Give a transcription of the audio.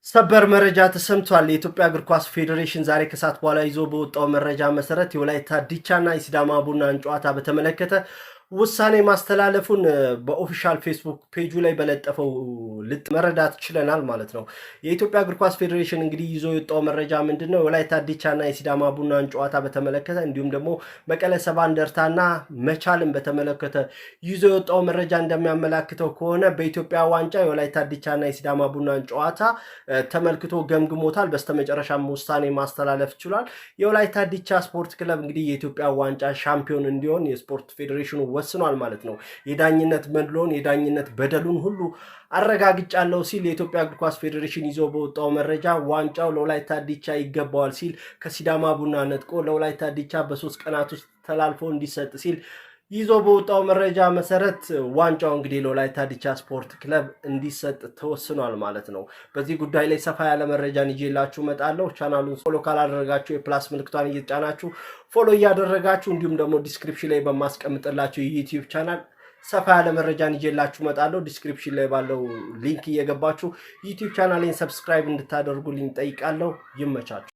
ሰበር መረጃ ተሰምቷል። የኢትዮጵያ እግር ኳስ ፌዴሬሽን ዛሬ ከሰዓት በኋላ ይዞ በወጣው መረጃ መሰረት የወላይታ ዲቻና የሲዳማ ቡናን ጨዋታ በተመለከተ ውሳኔ ማስተላለፉን በ official ፌስቡክ page ኡ ላይ በለጠፈው ልጥ መረዳት ችለናል ማለት ነው። የኢትዮጵያ እግር ኳስ ፌዴሬሽን እንግዲህ ይዞ የወጣው መረጃ ምንድን ነው? የወላይታ ዲቻና የሲዳማ ቡናን ጨዋታ በተመለከተ እንዲሁም ደግሞ መቀለ 70 እንደርታና መቻልን በተመለከተ ይዞ የወጣው መረጃ እንደሚያመላክተው ከሆነ በኢትዮጵያ ዋንጫ የወላይታ ዲቻና የሲዳማ ቡናን ጨዋታ ተመልክቶ ገምግሞታል። በስተመጨረሻም ውሳኔ ማስተላለፍ ችሏል። የወላይታ ዲቻ ስፖርት ክለብ እንግዲህ የኢትዮጵያ ዋንጫ ሻምፒዮን እንዲሆን የስፖርት ፌዴሬሽኑ ወስኗል ማለት ነው። የዳኝነት መድሎን፣ የዳኝነት በደሉን ሁሉ አረጋግጫለሁ ሲል የኢትዮጵያ እግር ኳስ ፌዴሬሽን ይዞ በወጣው መረጃ ዋንጫው ለወላይታ ዲቻ ይገባዋል ሲል ከሲዳማ ቡና ነጥቆ ለወላይታ ዲቻ በ3 ቀናት ውስጥ ተላልፎ እንዲሰጥ ሲል ይዞ በወጣው መረጃ መሰረት ዋንጫው እንግዲህ ለወላይታ ዲቻ ስፖርት ክለብ እንዲሰጥ ተወስኗል ማለት ነው። በዚህ ጉዳይ ላይ ሰፋ ያለ መረጃን ይዤላችሁ እመጣለሁ። ቻናሉን follow ካላደረጋችሁ የ plus ምልክቷን እየተጫናችሁ follow እያደረጋችሁ እንዲሁም ደግሞ description ላይ በማስቀምጥላችሁ የዩቲዩብ ቻናል ሰፋ ያለ መረጃን ይዤላችሁ እመጣለሁ። Description ላይ ባለው link እየገባችሁ ዩቲዩብ ቻናሌን subscribe እንድታደርጉልኝ ጠይቃለሁ። ይመቻችሁ።